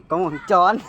Koob Moos Coob.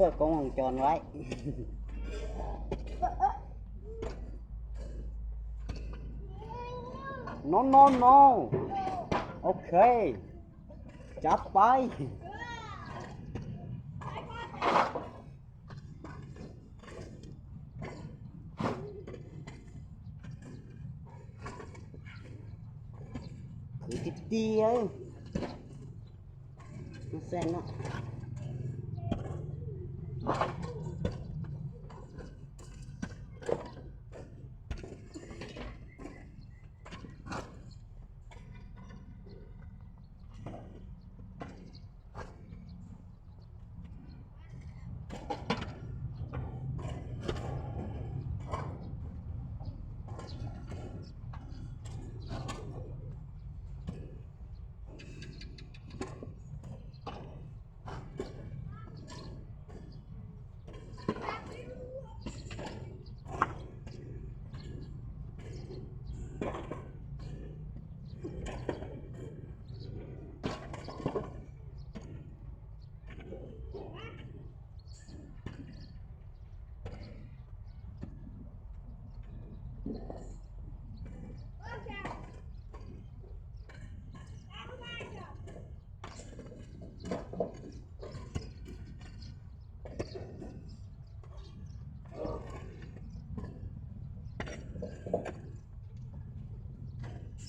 Koj koob hoo coo lawm. No, no, no. Ok. Tsav paib. Khwv tiag tiag.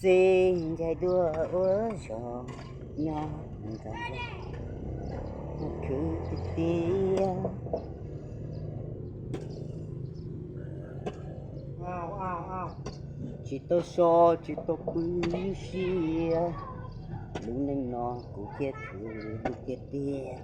Txiv ncaig duaj ua zog nyob ntawd khwv tiag tiag. Tsis tau so tsis tau pw ib siab, lub neej no kuv thiaj khwv tiag tiag.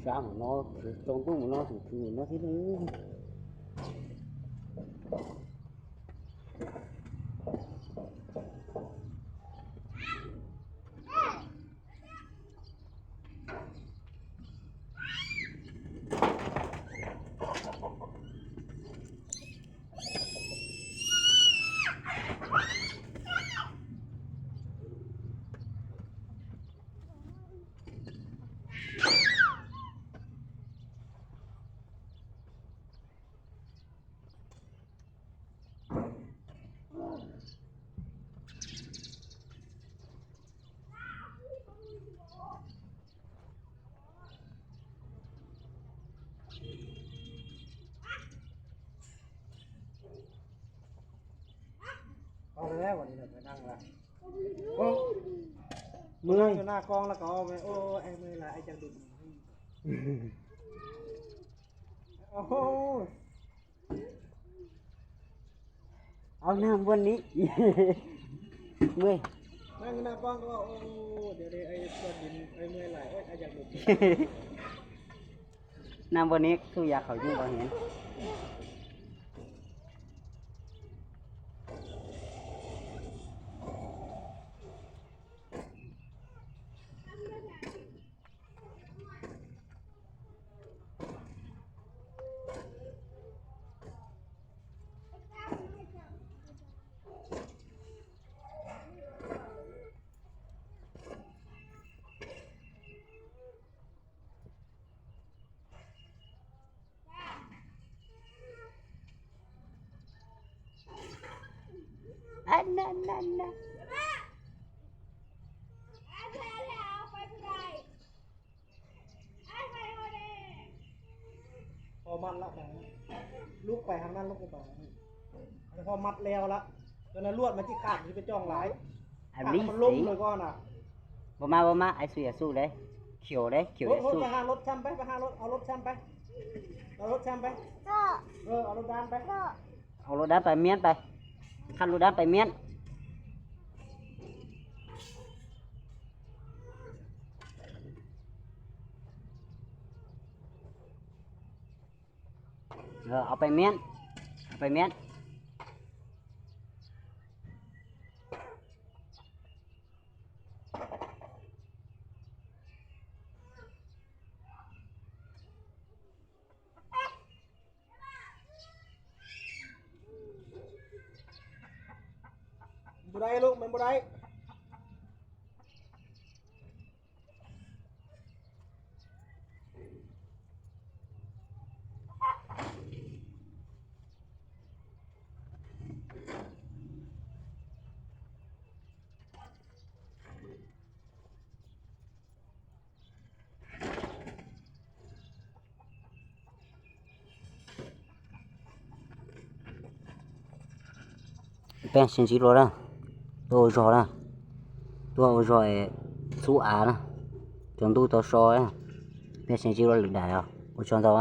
Sab mus no, tsaus ntuj mus no, tseem khwv mus no thiab. Mus na, koj la ko, ua, es mus la, es cas dum. Aub, nag npuab nim. Mus. Nag npuab nim txuj ya qhov yooj npau heev. Ho mat lawm, lub pais hauv na, lub pais, ho mat leo lawm, cov no luaj mas tsis kam, tsis pes coj lawm. Ab, lub no ko na. Npau mas, npau mas, ais xu yam xu deb, khiav deb, khiav yam xu. Pab ha lub tsham pab, pab ha lub, au lub tsham pab, au lub tsham pab, au lub dab pab, au lub dab pais miab pab, qhaj lub dab pais miab. Au pais miab, au pais miab. Npau dai lub, npau dai. Peb sib ntsib dua na, tuaj ua zog na, tuaj ua zog txhub av na, cov ntuj tau so na, peb sib ntsib dua lwm daim os, ua tsaug ntau.